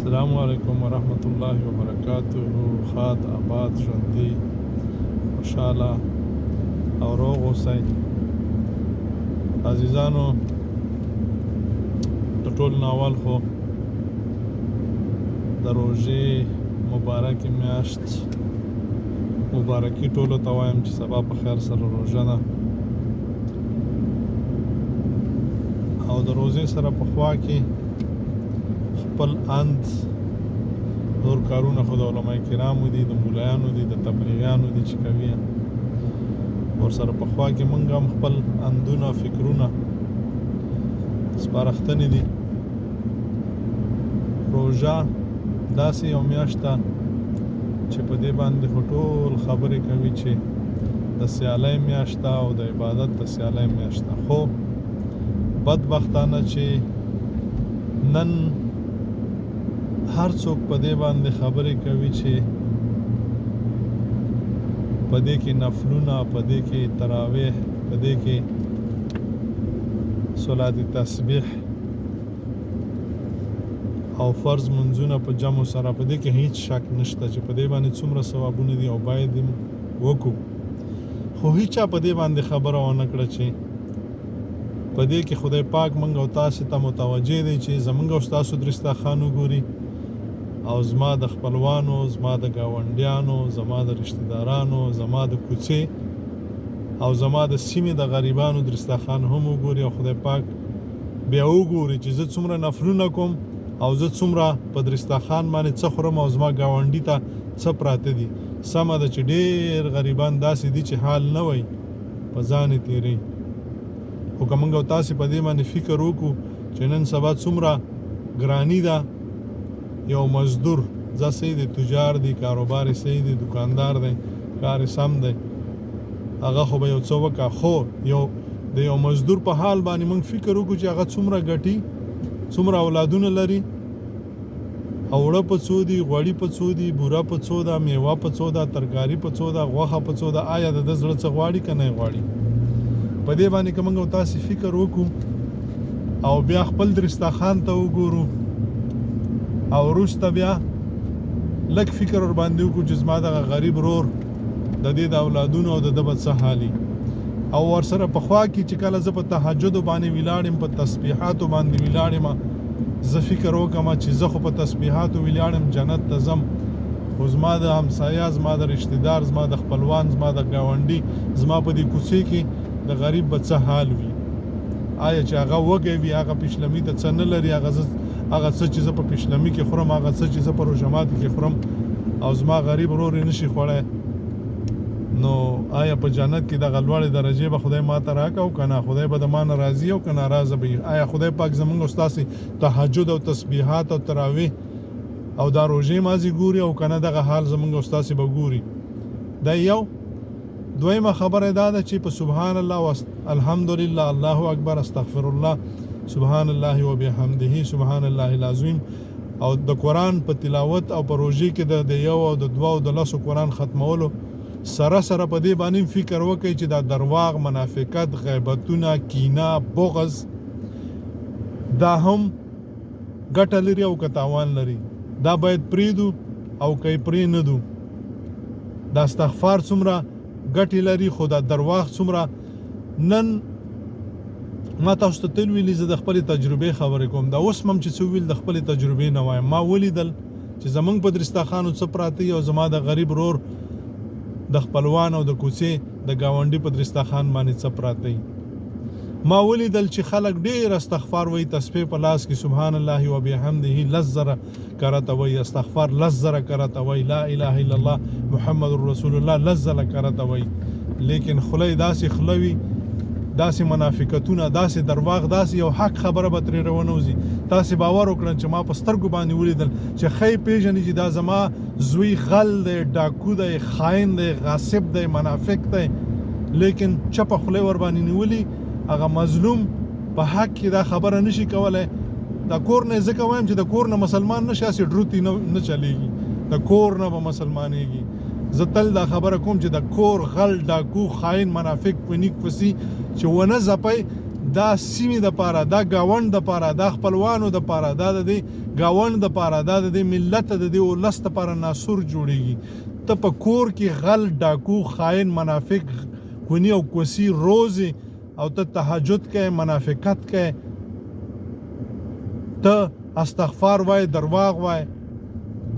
السلام علیکم ورحمت الله وبرکاته. ښاد، آباد، ژوندي، خوشحاله او روغ اوسئ عزیزانو. د ټول ناول خو د روژې مبارکې میاشت مبارکي ټولو ته وایم چې سبا په خیر سره روژه ده او د روزې سره په خوا کې خپل اند نور کارونه خو د علماء کرامو دي، د مولایانو دي، د تبلیغیانو دي چې کوي. ورسره په خوا کې مونږ هم خپل اندونه، فکرونه، سپارښتنې دي. روژه داسې یو میاشت ده چې په دې باندې خو ټول خبرې کوي چې د سیالۍ میاشت ده او د عبادت د سیالۍ میاشت ده، خو بدبختانه چې نن هر څوک په دې باندې خبرې کوي چې په دې کې نفلونه، په دې کې تراویح، په دې کې صلات تسبیح او فرض منځونه په جمع سره، په دې کې هیڅ شک نشته چې په دې باندې څومره ثوابونه دي او باید وکړو. خو هیچا په دې باندې خبره ونه کړه چې په دې کې خدای پاک مونږ او تاسو ته متوجه دی چې زمونږ او تاسو درستاخان وګوري او زما د خپلوانو، زما د ګاونډیانو، زما د رشتہ دارانو، زما د کوڅې او زما د سیمې د غریبانو درستاخان هم وګوري او خدای پاک بیا وګوري چې زه څومره نفلونه کوم او زه څومره په درستاخان باندې څه خورم او زما ګاونډي ته څه پراته دي. سمه ده چې ډېر غریبان داسې دي چې حال نه وایي، په ځان یې تېروي، خو که موږ او تاسې په دې باندې فکر وکړو چې نن سبا څومره ګراني ده، یو مزدور ځه صحیح دی، تجار دی، کاروبار یې صحیح دی، دکاندار دی، کار یې سم دی، هغه خو به یو څه وکړه، خو یو د یو مزدور په حال باندې موږ فکر وکړو چې هغه څومره ګټي، څومره اولادونه لري، اوړه په څو دي، غوړي په څو دي، بوره په څو ده، میوه په څو ده، ترکاري په څو ده، غوښه په څو ده، آیا د ده زړه څه غواړي که نه یې غواړي؟ په دې باندې که موږ او تاسې فکر وکړو او بیا خپل درستاخان ته وګورو او وروسته بیا لږ فکر ورباندې وکړو چې زما دغه غریب ورور د دې د اولادونو او د ده به څه حالي، او ورسره په خوا کې چې کله زه په تهجدو باندې ولاړ یم، په تسبیحاتو باندې ولاړ یم، زه فکر وکم چې زه خو په تسبیحاتو ولاړ یم، جنت ته ځم، خو زما د همسایه، زما د رشتہ دار، زما د خپلوان، زما د ګاونډي، زما په دې کوڅې کې د غریب به څه حال وي؟ آیا چې هغه وږی وي، هغه پیشلمي ته څه نه لري، هغه څه چې زه په پیشلمي کې خورم، هغه څه چې زه په روژه ماتي کې خورم او زما غریب ورور یې نشي خوړی، نو آیا په جنت کې دغه لوړې درجې به خدای ماته راکړه او که نه؟ خدای به د ما نه راضي او که ناراضه به وي؟ آیا خدای پاک زمونږ او ستاسې تهجد او تسبیحات او تراویح او دا روژې مازې ګوري او که نه دغه حال زمونږ او ستاسې به ګوري؟ دا یو. دویمه خبره دا ده چې په سبحان الله و الحمدلله، الله اکبر، استغفر الله، سبحان الله وبحمده، سبحان الله العظیم او د قرآن په تلاوت او په روژې کې د یو او د دوه او د لسو قرآن ختمولو سره سره په دې باندې فکر وکړئ چې دا درواغ، منافقت، غیبتونه، کینه، بغض دا هم ګټه لري او که تاوان لري؟ دا باید پرېږدو او که یې پرې نه دو؟ دا استغفار څومره ګټې لري، خو دا درواغ څومره؟ نن ما تاسو ته تل ویلي، زه د خپلې تجربې خبرې کوم، دا اوس هم چې څه ویل د خپلې تجربې نه وایم. ما ولیدل چې زمونږ په درستاخانو څه پراته او زما د غریب ورور د خپلوان او د کوڅې د ګاونډي په درستاخان باندې څه پراته. ما ولیدل چې خلک ډیر استغفار وایي، تسبیح په لاس کې سبحان الله وبحمده 10,000 کرته وایي، استغفار 10,000 کرته وایي، لا اله الا الله محمد رسول الله 10,000 کرته وایي، لیکن خوله یې داسې خوله وي، داسې منافقتونه، داسې درواغ، داسې یو حق خبره به ترې راونه وځي. تاسې باور وکړئ چې ما په سترګو باندې ولیدل چې ښه یې پېژني چې دا زما زوی غل دی، ډاکو دی، خاین دی، غاصب دی، منافق دی، لیکن چپه خوله ور باندې نیولي، هغه مظلوم په حق کې دا خبره نشي کولای. د کور نه ځکه وایم چې د کور نه مسلمان نشي، هسې ډروتي نه چلیږي، د کور نه به مسلمانېږي. زه تل دا خبره کوم چې د کور غل، ډاکو، خاین، منافق، پنیک، پسی چې ونه ځپئ، دا سیمې د پاره، دا ګاونډ د پاره، دا خپلوانو د پاره، دا د دې ګاونډ د پاره، دا د دې ملت د دې ولس د پاره ناسور جوړیږي. ته په کور کې غل، ډاکو، خاین، منافق، کونی او کوسی روزي او ته تهجد کوې، منافقت کوې، ته استغفار وای، درواغ وای،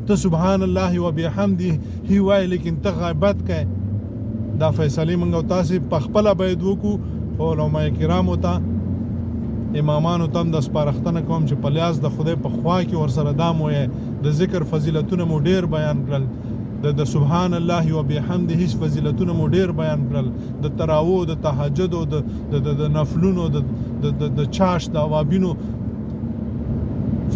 ته سبحان الله وبحمده هی وای، لیکن ته غیبت کوې. دا فیصلې موږ او تاسې په خپله باید وکړو. خو علماء کرامو ته، امامانو ته هم د سپارښتنه کوم چې په لحاظ د خدای په خوا کې ورسره دا مو د ذکر فضیلتونه مو ډیر بیان کړل، د سبحان الله وبحمده فضیلتونه مو ډیر بیان کړل، د تراوو، د تهجد، د د د نفلونو، د د د چاش، د اوابینو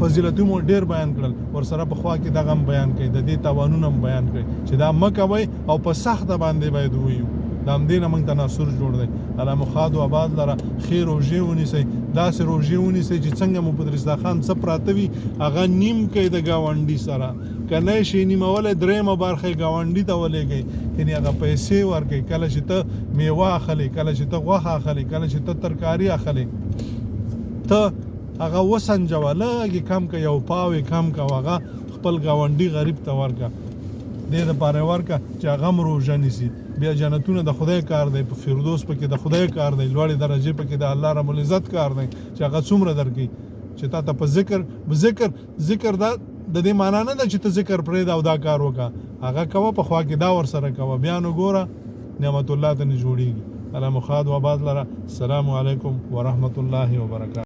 فضیلتونه مو ډیر بیان کړل. ورسره په خوا کې دغه هم بیان کړئ، د دې تاوانونه هم بیان کړئ چې دا مه کوئ او په سخته باندې باید وویو. د همدې نه موږ ته ناسور جوړ دی. الله مو ښاد او آباد لره. ښې روژې ونیسئ، داسې روژې ونیسئ چې څنګه مو په درسترخوان څه پراته وي هغه نیم کړئ د ګاونډي سره، که نه شئ نیمولی درېیمه برخه یې ګاونډي ته ولېږئ، یعنې هغه پیسې ورکړئ. کله چې ته میوه اخلې، کله چې ته غوښه اخلې، کله چې ته ترکاري اخلې، ته هغه وسنجوه، لږ یې کم که، یو پاو یې کم که او هغه خپل ګاونډي غریب ته ورکړه. دې دپاره یې ورکړه چې هغه هم روژه نیسي. بیا جنتونه د خدای کار دی، په فردوس پکې د خدای کار دی، لوړې درجې پکې د الله رب العزت کار دی چې هغه څومره درکوي. چې تا ته په ذکر ذکر ذکر دا د دې معنا نه ده چې ته ذکر پرېږده او دا کار وکړه، هغه کوه، په خوا کې دا ورسره کوه، بیا نو ګوره نعمت الله ته نه جوړیږي. الله مو ښاد و آباد لره. السلام علیکم ورحمت الله وبرکاته.